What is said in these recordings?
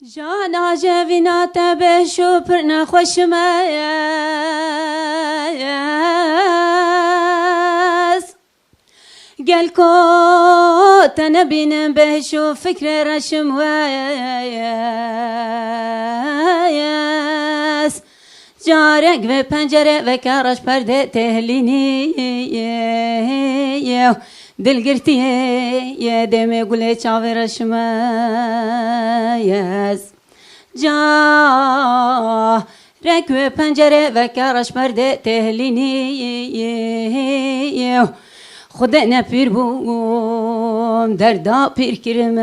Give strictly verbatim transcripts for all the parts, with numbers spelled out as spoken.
Jana jevîna te beş û pir nexweşim ez. Gel ko te nebînim beş û fikrê reşim wez. Carek vê pencere veke reş perdê têhlînî ye. Dilgirtiyê ye demê gulê çavê reşim wez. Carek wê pencere veke reş perdê têhlînî ye. Xwedê ne pîr bûm, derda pîr kirim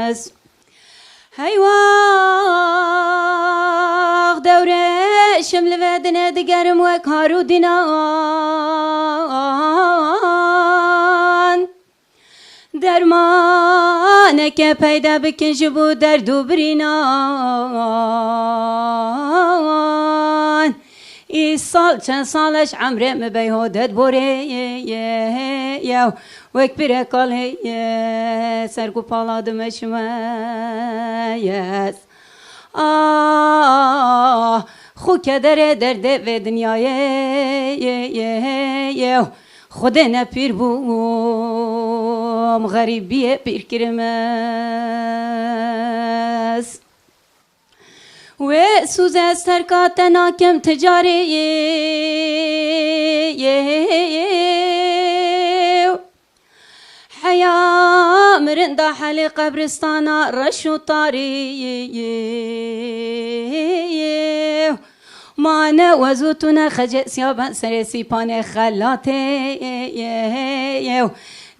ez. Hey wax dewrêşim li vê dinê digerim wek har û dînan. Dermaneke peyda bikin ji bo derd û birînan. Îsal çend sal e ji emrê min bey ho ded borê ye, ye, ye, wek pire kalê ye, ser ku pala dimeşime ye. Ah, xu kederê derdê vê dinyayê ye, ye, ye, Xwedê ne pîr bûm, xerîbiyê pîr kirim ez. Wê sûz ez terka te nakim ti carî. Heya mirinda helê qebristana reş û tarî. Ma ne wez û tu ne xecesiya ben serê sîpanê xelatê.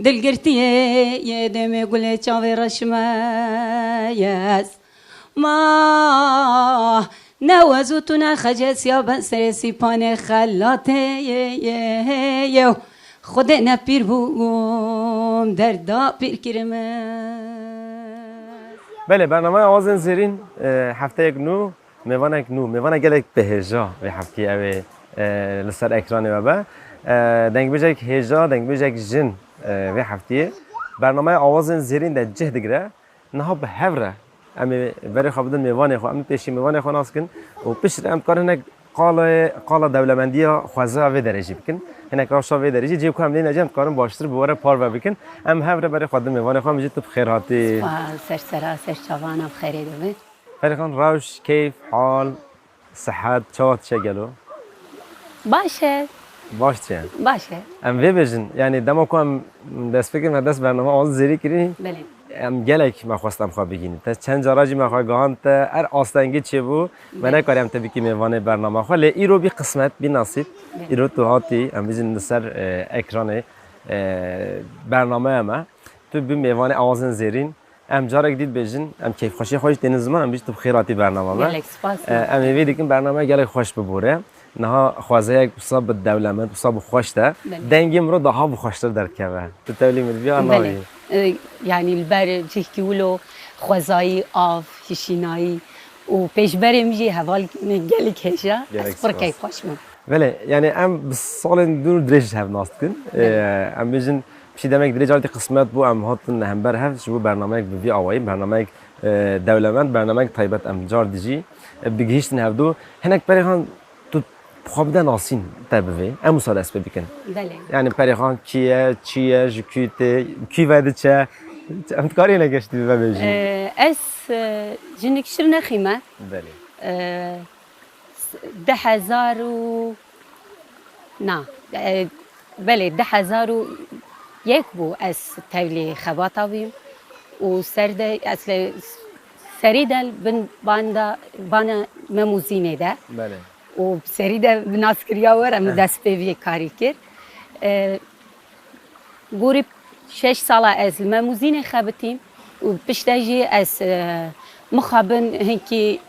Dilgirtiyê ye demê gulê çavê reşime ye. Ma ne wez û tu ne xecesiya ben serê sîpanê xelatê. Xwedê ne pîr bûm, derda pîr kirim ez. Belê, bernameya Awazên Zêrîn, e, hefteyek nû, mêvanek nû, mêvanek gelek bi hêja vê heftiyê ew ê, e, li ser ekranê we be. E, dengbêjek hêja, dengbêjek jin, e, vê heftiyê. Bernameya Awazên Zêrîn de cih digire. Niha bi hev re em ê berê xwe bidin mêvanê xwe, em ê pêşî mêvanê xwe nas kin û piştre em dikarin hinek qalê, qala dewlemendiya xweza vê derê jî bikin. Hinek rewşa vê derê jî cihê ku em lê ne jî em dikarin baştir bi we re parve bikin. Em hev re berê xwe didin mêvanê xwe, em jî tu bi xêr hatî. Spas, ser sera, ser çavana bi xêrê de be. Ferîxan, rewş, keyf, hal, sihet, çawa diçe gelo? Baş e. Baş diçe? Baş e. Em vê bêjin, yanî dema ku em destpêkê me dest bernama Awazên Zêrîn kirî, Belê. Em gelek me xwest em xwe bigihînin. Te çend cara jî me xwe gihand te, her astengî çêbû, me Belê. Nekarî em te bikî mêvanê bernama xwe. Lê îro bî qismet, bî nasîb. Belê. Îro tu hatî, em bêjin li ser, e, ekranê, e, bernameya me. Tu bî mêvanê Awazên Zêrîn. Em carek dî dibêjin, em keyfxweşiyê xwe jî tênin ziman, em bêjin tu bi xêr hatî bernama me. Gelek spas. E, em hêvî dikin bername gelek xweş bibore. Niha xwezayek wisa bi dewlemend, wisa bi xweş de. Belê. Dengê mirov daha bi xweştir derdikeve. Tu tevlî min dibî an Belê. Nabî. E, yanî li ber cihkî wilo xwezayî, av, hişînayî û pêşberê min jî heval gelek hêja. Gelek Ez pir spas. Keyfxweş bim. Belê, yanî em bi salên dûr dirêj ji hev nas dikin. Belê. E, em bêjin Piştî demek dirêj hatî qismet bû, em hatin hember hev ji bo bernameyek bi vî awayî, bernameyek, e, dewlemend, bernameyek taybet em car dijî, e, bi gihîştin hevdu. Hinek Perêxan tu xwe bide nasîn te bivê, em wisa dest pê bikin. Belê. Yani Perêxan kî ye, çi ye, ji kî tê, kî ve diçe, em dikarî hinek ji te ve bêjî? E, ez, e, jinik Şirnexî me. Belê. E, s-, du hezar û Na, e, belê, du hezar û yek bû ez tevlî xebata bûyim û ser de, ez li serî de li bin banda, bana Memûzînê de Belê. Û serî de bi naskiriya we re min Eh. dest pê vê karî kir. E, Gorî şeş sala ez li Memûzînê xebitîm û piştre jî ez, e, mixabin hinkî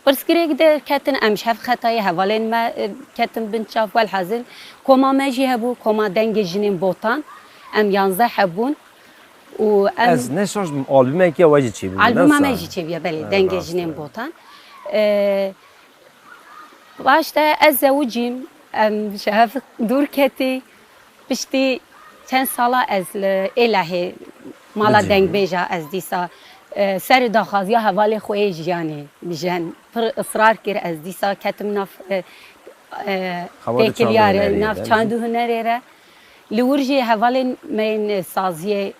pirsgirêk de ketin, em ji hev xetayê hevalên me, e, ketin bin çav. Welhazil, koma me jî hebû, koma Dengê Jinên Botan, em yanzdeh hebûn û em Ez ne şaş bim, albûmekî ya we jî çêbû, ne Albûma wisa? Me jî çêbûye, belê, Ha, Dengê rast Jinên e. Botan. E, Paş de ez zewicîm, em ji hev dûr ketî. Piştî Çend sala ez li Êlehê mala Bicî. Dengbêja ez dîsa, e, ser daxwaziya hevalê xwe yê jiyanê bijen. Pir israr kir, ez dîsa ketim nav, e, e, Xebatê têkiliyarê, çand û hunerê nav de. Çand û hunerê re. Li wir jî hevalên me yên saziyê,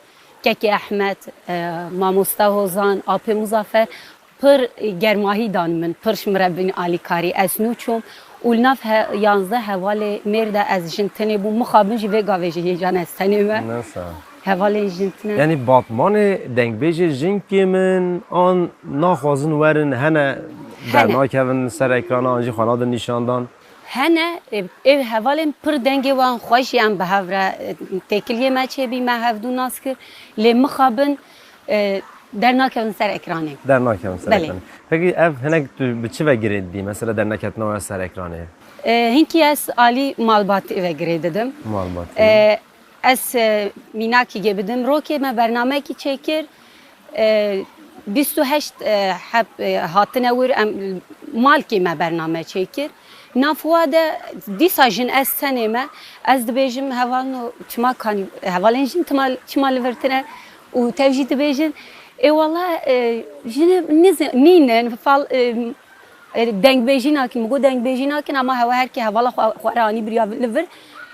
Kekê Ehmed, e, Mamosta Hozan, Apê Muzafer, pir germahî dan min, pir ji min re bin alîkarî. Ez nû çûm û li nav he-, yanzdeh hevalê mêr de ez jin tenê bûm. Mixabin jî vê gavê jî hêjan ez tenê me. Nasa. Hevalên jin tine. Yanî Batmanê dengbêjê jinkê min an naxwazin werin, hene Hene. dernakevin ser ekrana, an jî xwe nadin nîşandan? Hene, e, ev hevalên pir dengê wan xweş, em bi hev re, e, têkiliyê me çêbî, me hevdû nas kir. Lê mixabin, e, dernakevin ser ekranê. Dernakevin ser Belê. ekranê. Pekî ev hinek tu bi çi ve girê didî? Mesela derneketina we ser ekranê? E, hinkî ez alî malbatî ve girê didim. Malbatî. E, ez, e, mînakî gê bidim. Rokê me bernamekî çêkir. E, bîst û heşt, e, heb, e, hatine wir em malkê me bername çêkir. Nav wa de dîsa jin ez tenê me. Ez dibêjim hevalno çima kanî, hevalên jin tima, çima li vir tine û tev jî dibêjin. Ê wala, e, jin niz-, nînin, fal, e, e, dengbêjî nakin, min got dengbêjî nakin ama hewa her kê hevala xwe, xwe re anî biriya li vir.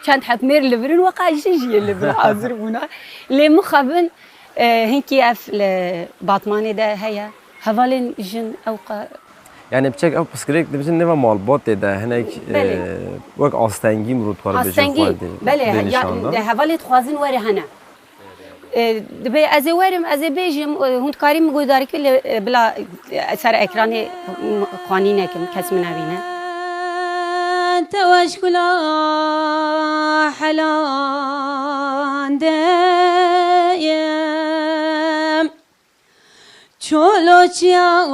Çend heb mêr li vir in, weqa jin jî yê li vir hazir bûna. Lê mixabin, e, hinkî ev li Batmanê de heye. Hevalên jin ewqa Yani piçek ev pirsgirêk dibêjin nêva malbatê de hinek, Belê. e, wek astengî mirov dixwar bêje Astengî, xwedî belê, bê ya, nîşan da. de hevalê dixwazin were hene. E, dibê ez ê werim, ez ê bêjim, e, hûn dikarî min guhdarî kir, lê, e, bila, e, ser ekranê, m, xwanî nekim, kes min nebîne. Teweşkula helandeyim. Çoloçiya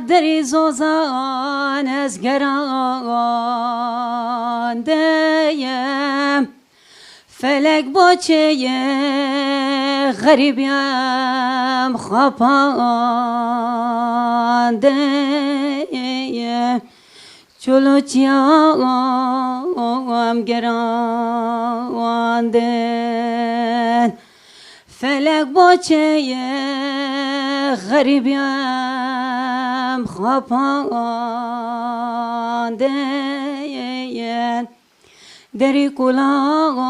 derî zozan ez gerandeyim. Felek boçeyê xerîbiyem xapandeyim. Çoloçiya em gerandin. Felek boçeyê xerîbiyem xapandin. Derî kulanem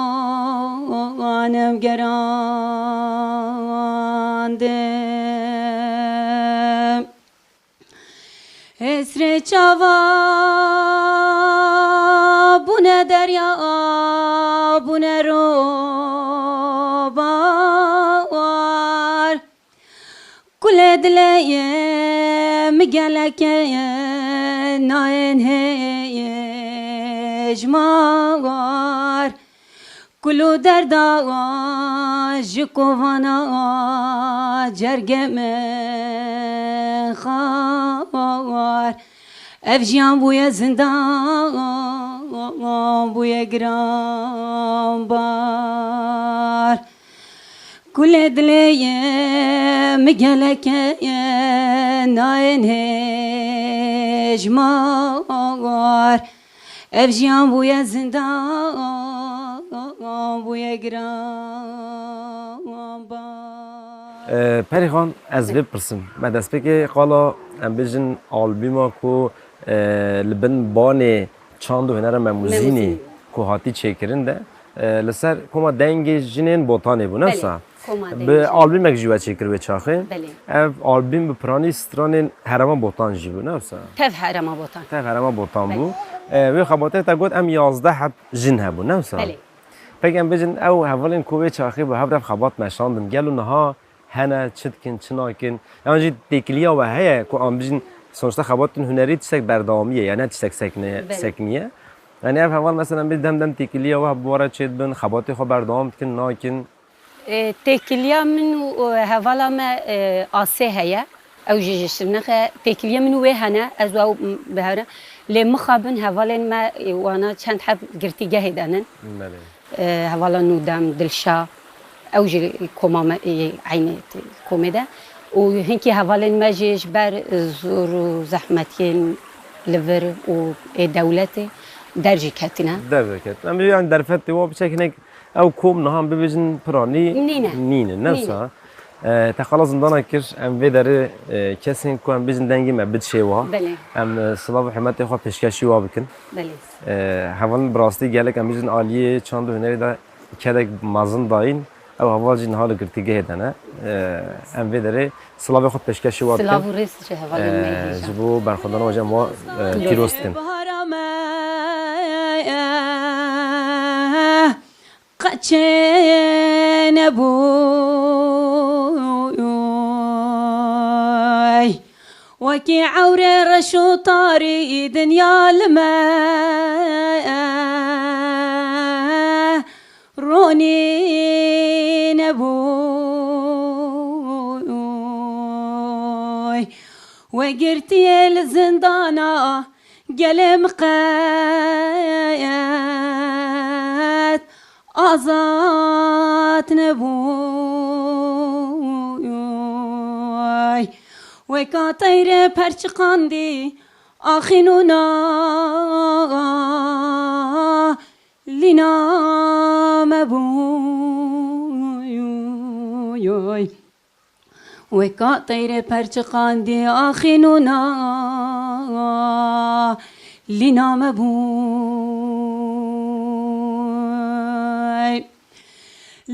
gerandin. Hesrê çava bûne derya, bûne robar. Kulê dilê ye mi geleke ye, nayên hêjmar. Kul û derda ji kovana cergê min xar. Ev jiyan bûye zindan, bûye giranbar. Kulê dilê ye mi geleke ye, nayên hêjmar. Ev jiyan bûye zindan, bûye giranbar. E, Perîxan, ez vê pirsim. Me destpêkê qala, em bêjin, albûma ku, e, li bin banê çand û hunera Memûzînê Memûzînê. ku hatî çêkirin de, e, li ser koma dengê jinên Botanê bû, ne Belê, wisa? koma Bi dengê jin. albûmek jî we çêkir wê çaxê. Belê. Ev albûm bi piranî stranên herêma Botan jî bû, ne wisa? Tev herêma Botan. Tev herêma Botan Belê. bû. E, wê xebatê te got em yazdeh heb jin hebû, ne wisa? Belê. Peki em bêjin ew hevalên ku wê çaxê bi hev re xebat meşandin, gelo niha hene, çi dikin, çi nakin? Yan jî têkiliya we heye ku em bijin, sonuçta xebatên hunerî tiştek berdewamî ye, yani ne tiştek sekne-, Belê. seknî ye. Yani ev heval mesela bir dem dem têkiliya we bi we re çêdibin, xebatê xwe berdewam dikin, nakin? E, têkiliya min û, û hevala me, e, Asê heye. Ew jî ji Şirnex e. Têkiliya min û wê hene. Ez û ew, m, bi hev re. Lê mixabin hevalên me, e, wana çend heb girtîgehê de nin. Belê. E, hevala Nûdem, Dilşa, ew jî koma me, e, eynî t-, komê de. Û hinkî hevalên me jî ji ber zor û zehmetiyên li vir û ê dewletê dercî ketine. Dercî ketine. Em yani derfetê wa biçek hinek, Ew kom niha em bibêjin piranî Nîne. Nîne, ne Nîne. wisa. E, te qala zindana kir, em vê derê, e, kesên ku em bêjin dengê me bid şêwa. Belê. Em, e, silav û hurmetê xwe pêşkêşî wa bikin. Belê. E, hevalin bi rastî gelek em bêjin aliyê çand û hunerê de kedek mezin dayîn. Ew heval jî niha li girtîgehê de ne. E, em vê derê silavê xwe pêşkêşî wa bikin. Silav û rêz ji hevalên me E, hêja. Ji bo berxwedana we jî em wa, e, pîroz dikin. Bahara me qeçê nebûy. Wekî ewrê reş û tarî dinya li me ronî nebûy. We girtiye li zindana gelê min qet azad nebûy. Weka teyrê perçiqandî axîn û na lîna me bûy. Weka teyrê perçiqandî axîn û na lîna me bûy.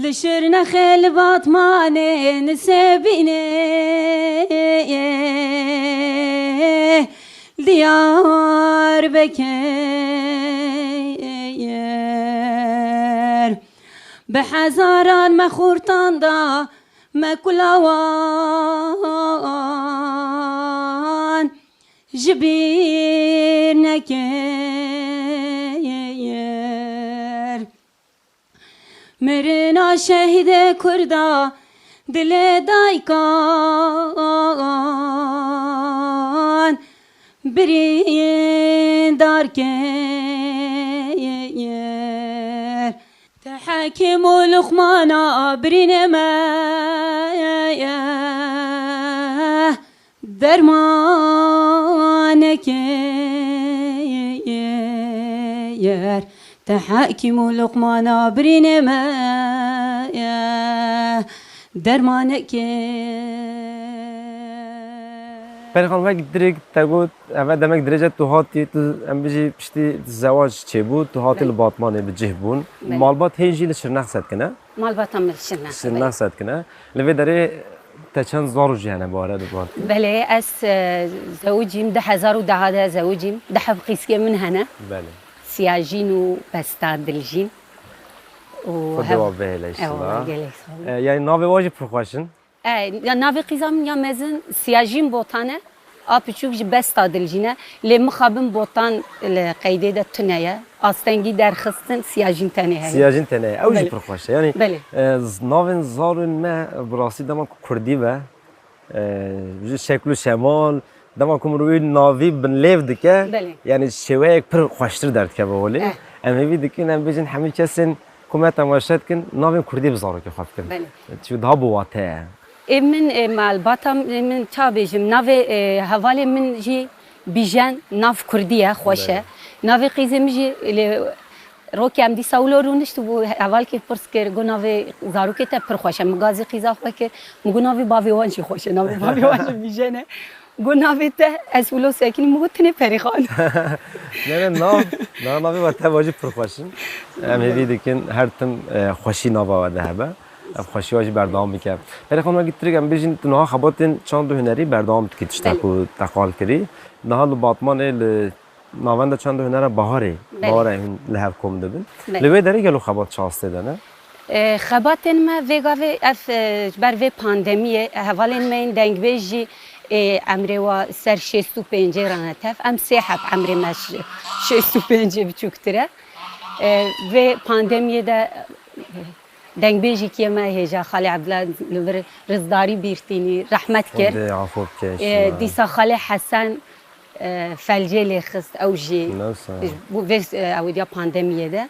Li Şirnexê, li Batmanê, Nisêbînê, Diyarbekir. Bi hezaran me xurtan da, me kulawan ji bîr nekir. Mirina şehîdê Kurda dilê daykan birîndar kir. Te Hekîm û Luqmana birînê me derman nekir. Te Hekîm û Luqmana birînê me derman nekir. Perê Xan, wek dirêk te got, eve demek dirêj e tu hatî, tu, em bijî piştî zewac çêbû, tu hatî Belê. li Batmanê bi cih bûn. Belê. Malbat hê jî li Şirnex setkine? Malbata min li Şirnex, Şirnex belê. setkine. Li vê derê te çend zarû jî hene, bare di van? Belê, ez, e, zewicîm, du hezar û deh de zewicîm. Du heb qîzkê min hene. Belê. Siyajîn û Besta Diljîn. Û Xwedê hev- wa bihêle Eyvallah, inşallah. gelek sağ olun. E, yani navê wa jî pir xweş in. E, ya navê qîza min ya mezin Siyajîn Botan e. A piçûk jî Besta Diljîn e. Lê mixabin Botan li qeydê de tune ye. Astengî derxistin, Siyajîn tenê heye. Siyajîn tenê ye. Ew jî Belê. pir xweş e. Yani, Belê. e, z-, navên zarên me bi rastî dema ku kurdî be, e, ji şekl û şemal, dema ku mirov wî navî binlêv dike, Belê. yani şêweyek pir xweştir derdikeve holê. Eh. Em hêvî dikin, em bêjin hemî kesên ku me temaşe dikin, navên kurdî bi zarokê xwe bikin. Belê. Çi daha bi wate ye. Ê min, ê, malbata min, ê, min ça bêjim, navê, ê, hevalê min jî Bîjen, nav kurdî ye, xweş e. Belê. Navê qîzê min jî lê rokê em dîsa wilo rûnişt bû, hevalkê pirs kir, got, "Navê zarokê te pir xweş e." Min gazî qîza xwe kir, min got, "Navê bavê wan jî xweş e, navê bavê wan jî Bîjen e." Got, "Navê te?" Ez wilo sekinî, min got, "Tinê Perîxan." Ne, ne, nav, na, navê we teva jî pir xweş in. Em hêvî dikin her tim, e, xweşî nava we de hebe. Ev xweşiya jî berdewam bike. Perê Xan, wekî tirek em bêjin, tu niha xebatên çand û hunerî berdewam dikî, tişta Belê. ku te qal kirî. Niha li Batmanê li navenda çand û hunera Baharê, Belê. Baharê hûn li hev kom dibin. Belê. Li wê derê gelo xebat çi astê de ne? E, xebatên me vê gavê ev, e, ji ber vê pandemiyê, hevalên me yên dengbêj jî, e, emrê wa ser şêst û pêncê re ne tev. Em sê heb emrê me şi-, şêst û pêncê biçûktir e. E, vê pandemiyê de, e, dengbêjîkiyê me hêja Xalê Ebdullah li vir rizdarî bîr tînî, rehmet kir. Xwedê afo bike E, inşallah. dîsa Xalê Hesen, e, felcê lê xist, ew jî Ne wisa. ji bo vê, e, ew diya pandemiyê de.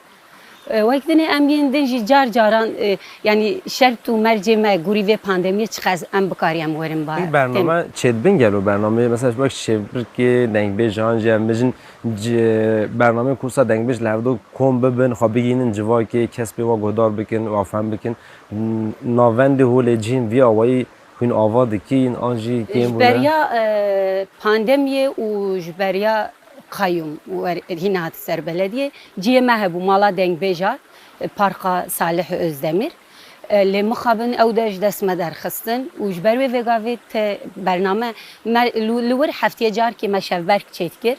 E, wek dinê em yên din jî car caran, e, yanî şert û mercê me gorî vê pandemiyê çiqas em bikarî em werin ba-, Bername çêdibin gelo bernameyê, mesela ji wek şêbirkê, dengbêjan jî em bijin ci-, bernameyê kursa dengbêj li hevdo kom bibin, xwe bigihînin civakê, kes pê wa guhdar bikin, wa fehm bikin. N-, navendê holê cihên vî awayî hûn ava dikîn, an jî kêm Ji bûne? beriya, e, pandemiyê û ji beriya qayûm wer-, hîna hat ser belediyê, cihê me hebû, mala dengbêja, e, Parka Salih Özdemir. E, lê mixabin ew de ji dest me derxistin û ji ber wê vê gavê te bername me li, li wir heftiyê carkê me şevberk çêdikir.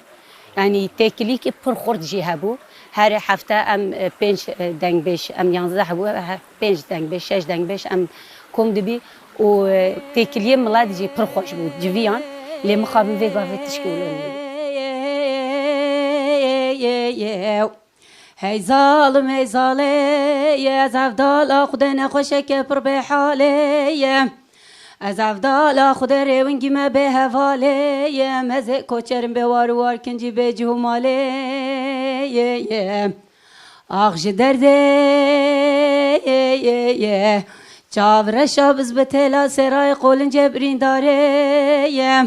Yanî têkilîkî pir xurt jî hebû. Her hefte em, e, pênc, e, dengbêj, em yanzdeh hebû, he-, pênc dengbêj, şeş dengbêj em kom dibî û, e, têkiliyê milet jî pir xweş bû, civiyan. Lê mixabin vê gavê tişkî wilo nîne. Hey zalim, hey zalê ye, ez evdala Xwedê nexweşeke pir bê halê ye. Ez evdala Xwedê rêwingî me bê hevalê ye, me zê koçerin bê war û war kincî bê cih û malê ye, ye. Ax ji derdê ye, ye, ye. Çav reşa biz bi têla serayê qolincê birîndarê ye.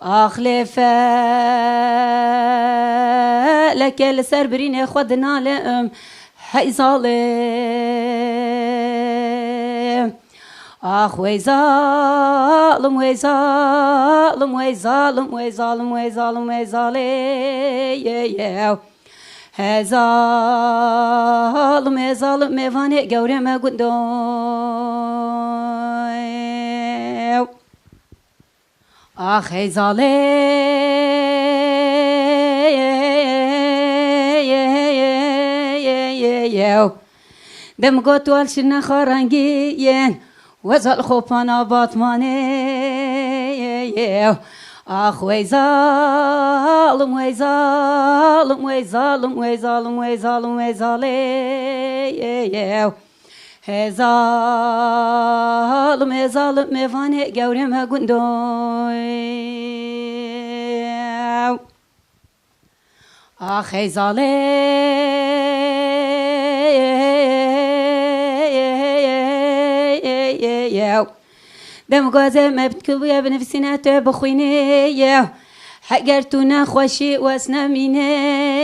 Ax lê feleke li ser birînê xwe dinalim, hey zalim. Ax wey zalim, wey zalim, wey zalim, wey zalim, wey zalim, wey zalê ye, ye. He zalim, he zalim, mêvanê gewrê me gundo. Ax hey zalê yew. Dem got wal şine xwe rengî yên, we zal xopana Batmanê yew. Ax wey zalim, wey zalim, wey zalim, wey zalim, wey zalim, wey zalê yew. He zalim, he zalim, mêvanê gewrê me gundo. Ax hey zalê yew. Dem gazê me bitkibuye binivîsîne tu bixwînê yew. Heger tu nexweşî wes nemînê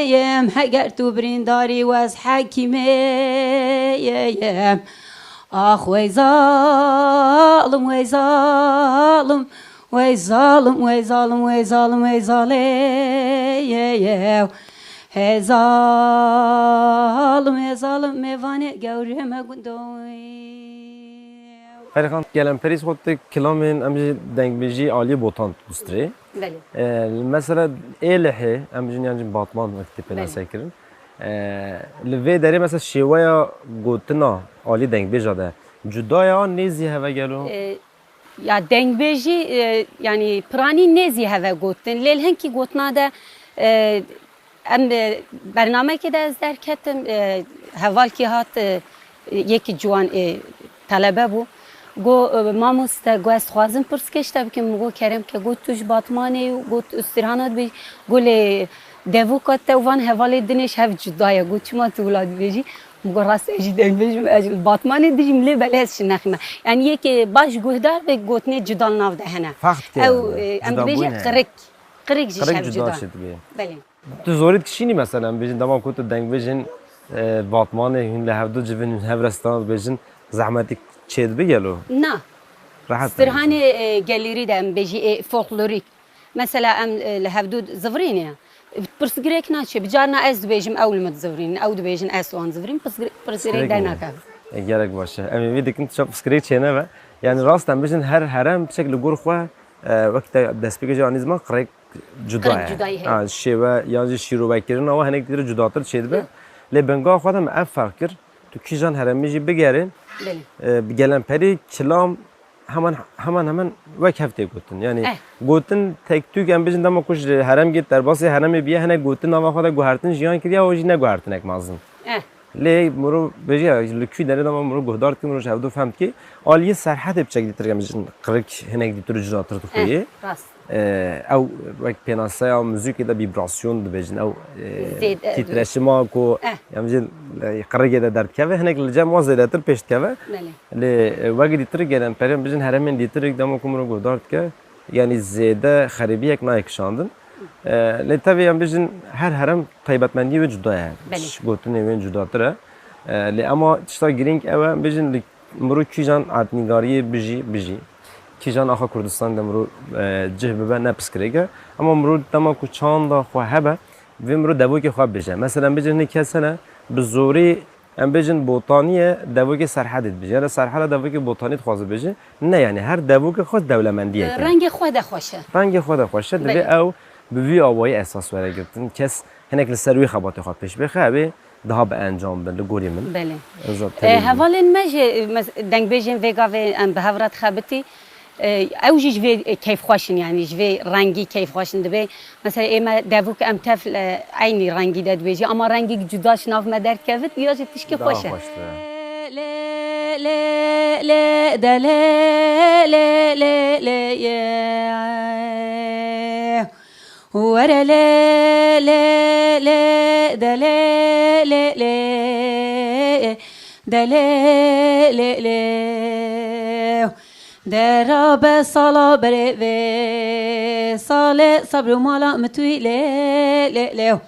yem, heger tu birîndarî wes hekîmê yem. Ax wey zalim, wey zalim, wey zalim, wey zalim, wey zalim, wey zalê ye yew. He zalim, he zalim, mêvanê gewrê me gundo. Ferîxan, gelemperî xwe tu kilamên em jî dengbêjî Aliyê Botan dustirê. Belê. E, mesela Êlihê, em bijin yan jî Batman wek tê pênase kirin. E, li vê derê mesela şêweya gotina alî dengbêja de cuda ya an nêzî heve gelo? E, ya dengbêjî, e, yanî piranî nêzî heve gotin. Lê li hinkî gotina de, e, em, e, bernamekê de ez derketim, e, hevalkî hat, e, yekî ciwan, e, telebe bû. Got, e, mamoste, got, ez dixwazim pirsgê ji te bikim. Min got, kerem ke. Got, tu ji Batmanê yî? Got, Sirhana dibêjî. Got, lê devoka te û van hevalê dinê ji hev cuda ye. Got, çima tu wila dibêjî? Min got, rast ez jî dengbêj im, ez ji Batmanê dijîm, lê belê ez şinexime. Yanî yekê baş guhdar be, gotinê cuda li nav de hene. Ferq dike. Ew, yani, e, em dibêjin qirik. Qirik jî ji hev cuda. Qirik cuda çêdibe. Belê. Tu zorî dikişînî mesela, em bêjin dema ku tu dengbêjên, e, Batmanê hûn li hevdu civin hûn hev re strana dibêjin, zehmetî çêdibe gelo? Na. Rehet. Sirhanê, e, gelêrî de em bêjî, e, folklorîk. Mesela em, e, li hevdu zivirîne. Pirsgirêk naçe. Bi carna ez dibêjim, ew li min dizivirînin, ew dibêjin ez wan zivirîn, pirsgirê-, pirsgirêk dernakeve. E, gelek baş e. Em ê vî dikin tu pirsgirêk çêneve. Yani rast em bêjin her herem tiştek li gor xwe, e, wek te destpêkê jî anî ziman qirêk cuda ye. Qirêk cudayî heye. Ha, şêwe yan jî şîrovekirina wan hinek dikir cudatir çêdibe. Hı. Lê binga xwe de me ev ferq kir. Tu kîjan heremî jî bigerê, belê, e, bi gelemperî kilam heman, heman, heman wek hev tê gotin. Yani, eh, gotin tek tûk em bijin dema ku ji herem gê derbasî heremê biye, hinek gotin nava xwe de guhertin jiyan kiriye, o jî ne guhertinek mezin. Eh. Lê miro bêjî ya, li kû derê de me miro guhdar dike, miro ji hevdu fehm dike. Aliyê Serhedê piçek dîtir em jin qirik hinek dîtir û cudatir dixuye. Rast. Ew wek pênaseya muzîkê de vîbrasyon dibêjin. Ew, e, Zêde, tîtreşima ku Eh. em jin, e, qirikê de derdikeve, hinek li cem wan zêdetir pêş dikeve. Belê. Lê, e, wek dîtir gelen perên bijin heremên dîtir dema ku miro guhdar dike, yanî zêde xerîbiyek nayê kişandin. E, lê tevî em bijin her herem taybetmendiyê wê cuda ye. Belê. Gotinê wê cudatir e. E, lê ema tişta girîng ew e, em bijin li miro kîjan erdnîgariyê bijî, bijî. Kîjan axa Kurdistan de miro, e, cih bibe ne piskirêk e. Ema miro dema ku çanda xwe hebe, vê miro devokê xwe bibêje. Mesela em bijin hinek kes hene, bi zorî em bêjin Botanî ye, devokê Serhedê dibêje. Ya da Serheda devokê Botanî dixwaze bêje. Ne, yanî her devokê xwe dewlemendiyek e. Rengê xwe de xweş e. Rengê xwe de xweş e. Divê Belê. ew bi vî awayî esas were girtin. Kes hinek li ser wî xebatê xwe pêş bêxe, ew ê daha bi encam bin, li gorî min. Belê. Ez E, tevî hevalên me jî, mes-, dengbêjên vê gavê em bi hev re dixebitî. E, ew jî ji vê, e, keyfxweş in, yanî ji vê rengî keyfxweş in. Dibê, mesela, ê me devûk em tev, e, eynî rengî de dibêjî, ama rengîk cuda ji nav me derkevit, ya jî tişkî Daha xweş e. xweştir e. Lê, lê, lê, de, lê, lê, lê, lê, ye. Were lê, lê, lê, de, lê, lê, lê, de, lê, lê, lê. Dera be sala berê vê salê, sabr û mala mitwî lê, lê, lê.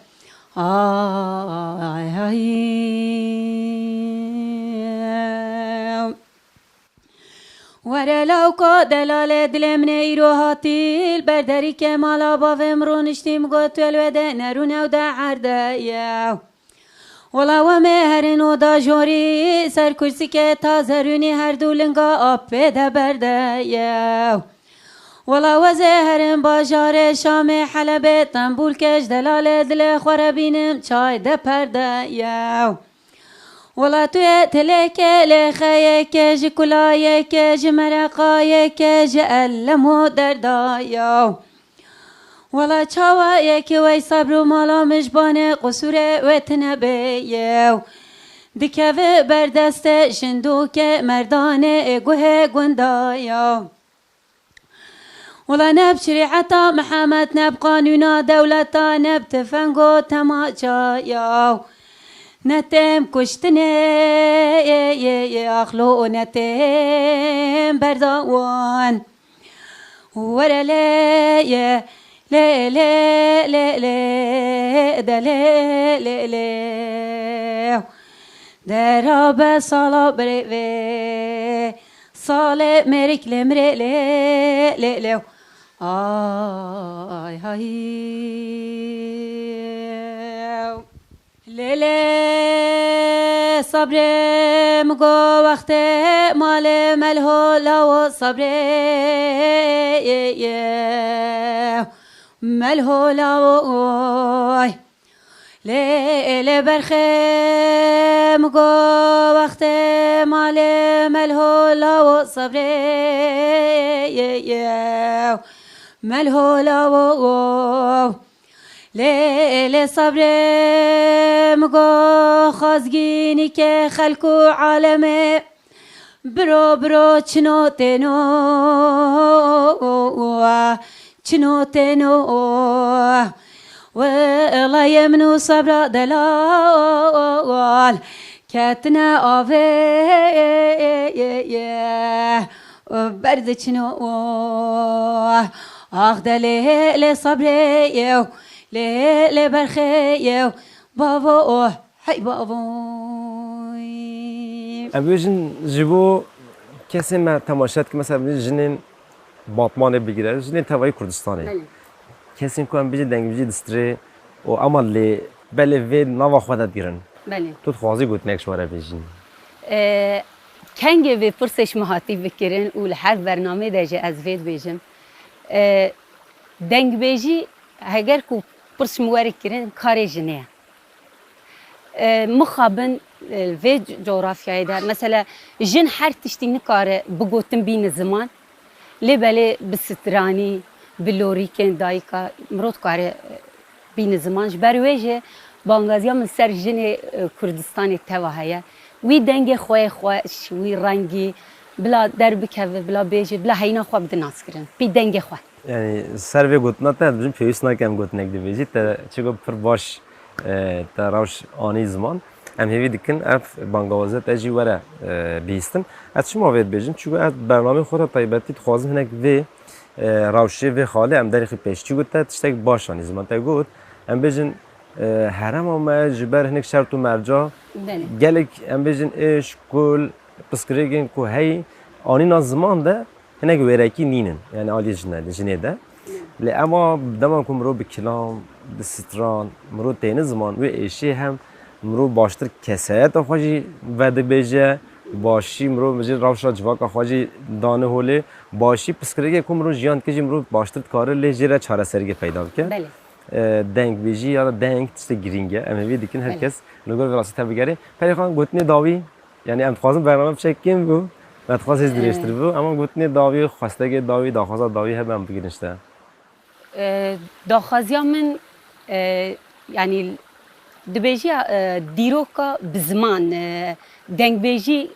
Ay, ay. Were lawka delale dilê min ê îro hatî, li ber derî ke mala bavê min rûniştî, min got, welwede nerûne û de erde ye. Wela we mê herin û da jorî, ser kursîke taze rûnî, her du linga apê de berde ye. Wela we zê herin bajarê Şamê, Helebê, Tembûlke, ji delalê dilê xwe re bînim çay de perde ye. Wela tu yê tilekê lê xeyekê, ji kulayekê, ji mereqayekê, ji elem û derda ye. Wela çawa yekê wey sebr û mala min ji banê qusûrê wê tine bê yew. Dikeve ber destê jindûkê merdanê ê guhê gunda ya. Wela ne bi şerîeta Mihemed, ne bi qanûna dewleta, ne bi tifengo temaça ya. Ne têm kuştinê, axlo û ne têm berda wan. Were lê ye, lê, lê, lê, lê, de lê, lê, lê. Dera be sala berê vê, salê mêrik lê mirê lê, lê, lê. Ay, hay. Lê lê sabrê min go wextê malê melhola wo sabrê ye, ye. Melhola wo oy. Lê lê berxê min go wextê malê melhola wo sabrê ye, ye. Melhola wo oy. Lê, lê sabrê min go xwazgînî ke xelk û alemê. Biro, biro çino têno, çino têno. Welayê min û sabra delal ketine avê. Berdiçino. Ax de lê, lê sabrê yew, lê, lê berxê yew, bavo, oh, hey bavo. Em bêjin ji bo kesê me temaşe dike, mesela jinên Batmanê bigire, jinên tevayî Kurdistanê. Belê. Kesên ku em bêjin dengbêjî distirê û ema lê belê vê nava xwe de digirin. Belê. Tu dixwazî gotinek ji we re bêjî? E, kengê vê pirsê ji min hatî bikirin û li her bernameyê de jî ez vê dibêjim. E, dengbêjî, heger ku pirs ji min were kirin, karê jinê ye. E, mixabin, e, vê co-, coğrafyayê de, mesela, jin her tiştî nikare bi gotin bîne ziman, lê belê bi stranî, bi lorîkên dayika mirov dikare, e, bîne ziman. Ji ber wê jî Bangaziya min ser jinê, e, Kurdistanê teva heye. Wî dengê xwe yê xweş, wî rengî, bila derbikeve, bila bêje, bila heyîna xwe bide naskirin. Pî dengê xwe. Yani ser vê gotina te, ez bijim pêwîst nake em gotinek dibêjî, te çigo pir baş, e, te rewş anî ziman. Em hêvî dikin ev bangawaziya te jî were, e, bihîstin. Ez çima vê dibêjim? Çigo ez bernameyê xwe re taybetî dixwazim hinek vê, e, rewşê vê xalê em derê xwe pêş. Çigo te tiştek baş anî ziman. Te got, em bêjin, e, herêma me ji ber hinek şert û merca Belê. gelek, em bêjin, êş, kul, piskirêgên ku heyî anîna ziman de hinek wêrekî nînin, yani aliyê jine, jinê de. Lê ema dema ku mirov bi kilam, bi stran, mirov têne ziman, wê êşê hem mirov baştir kesayeta xwe jî vedibêje, başî mirov jî rewşa civaka xwe jî dane holê, başî piskirêgê ku mirov jiyan dike jî mirov baştir dikare lê jê re çareseriyê peyda bike. Belê. E, dengbêjî ya da deng tiştê girîng e. Em hêvî dikin her Belê. kes li gor vê rastî tevbigere. Perê Xan, gotinê dawî, yani em dixwazin bername biçe kêm bû, me dixwaz hêz dirêjtir bû, ama gotinê dawî, xwestekê dawî, daxwaza dawî hebe em bigirin ji te. E, daxwaziya min, e, yani dibêjiya, e, dîroka bi ziman, e, dengbêjî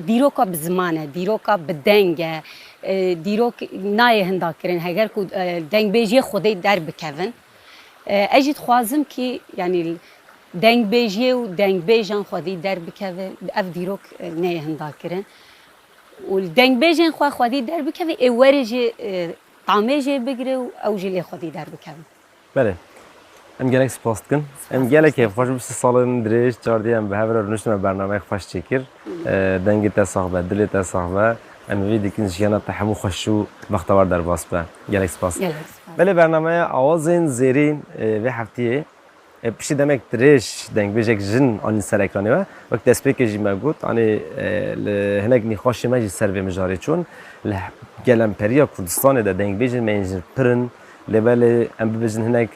dîroka bi ziman e, dîroka bi deng e, e, dîrok nayê hinda kirin, heger ku, e, dengbêjiyê Xwedê derbikevin. E, ez jî dixwazim kî, yanî dengbêjiyê û dengbêjan xwedî derbikeve, ev dîrok, e, neyê hinda kirin. Û li dengbêjên xwe xwedî derbikeve, ê werê jî, e, tamê jê bigire û ew jî lê xwedî derbikevin. Belê. Em gelek spas dikin. Em gelek kêfxweş bû, sih salên dirêj, çar dî em bi hev re rûniştine bernameyek xweş çêkir. E, dengê te sax be, dilê te sax be. Em hêvî dikin jiyana te hemû xweş û bextewar derbas be. Gelek spas. Gelek spas. Belê bernameya Awazên Zêrîn, e, vê heftiyê, e, piştî demek dirêj dengbêjek jin anîn ser ekranê we. Wek destpêkê jî me got, anî, e, li hinek nîqaşê me jî ser vê mijarê çûn. Li gelemperiya Kurdistanê de dengbêjên me yên jin pir in. Lê belê em bibêjin hinek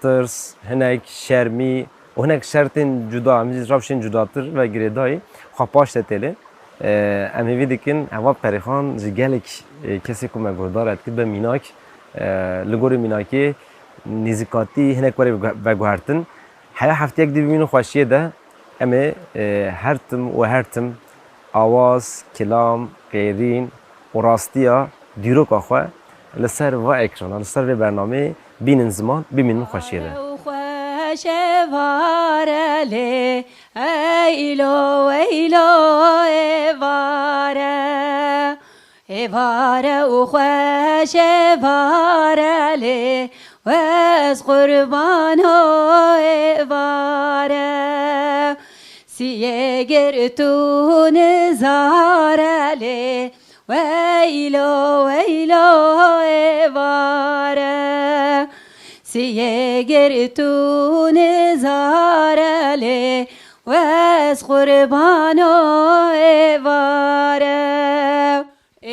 tirs, hinek şermî û hinek şertên cuda, em jî rewşên cudatir ve girêdayî xwe paş de têlin. E, em hêvî dikin heval Perîxan ji gelek, e, kesê ku me guhdar e dikir be mînak, e, li gorî mînakê nêzîkatî hinek were veguhertin. Heya heftiyek dî bimînin xweşiyê de em ê, e, her tim û her tim awaz, kilam, qêrîn û rastiya dîroka xwe li ser va ekrana, li ser vê bernameyê bînin ziman, bimînin xweşiyê de. Xweş êvare lê, eylo, eylo êvare. Êvare û xweş êvare lê, wez qurbano êvare. Siyê girtû nizare lê, weylo, weylo êvare. Siyê girtû nizare lê, wez qurbano êvare.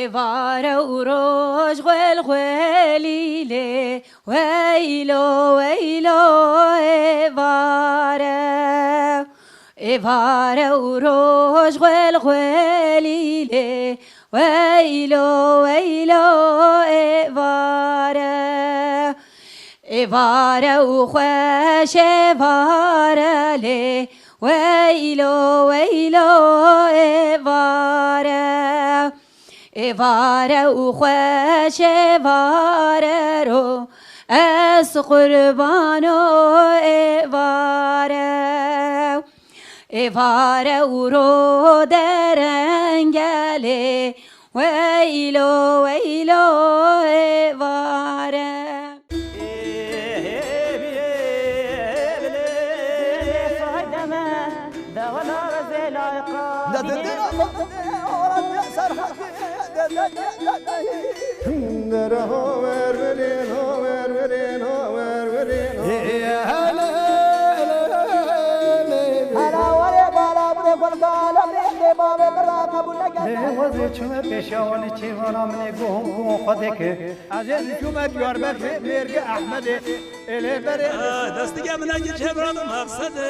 Êvare û roj xwel xwelî lê, weylo, weylo êvare. Êvare û roj xwel xwelî lê, weylo, weylo êvare. Êvare û xweş êvare lê, weylo, weylo êvare. Êvare û xweş êvare ro, ez qurbano êvare. Êvare û ro derenge lê, weylo, weylo êvare. Hela werê bala bûrê gulkala bê bê bavê birra qebûl neke. Lê wezê çûme pêşiya wan ê çêvana min ê guhum guhum xwe deke. Ez ê çûme Diyarbekirê mêrgê Ehmedê. Ê lê berê. Destige min eki çevra maqsede.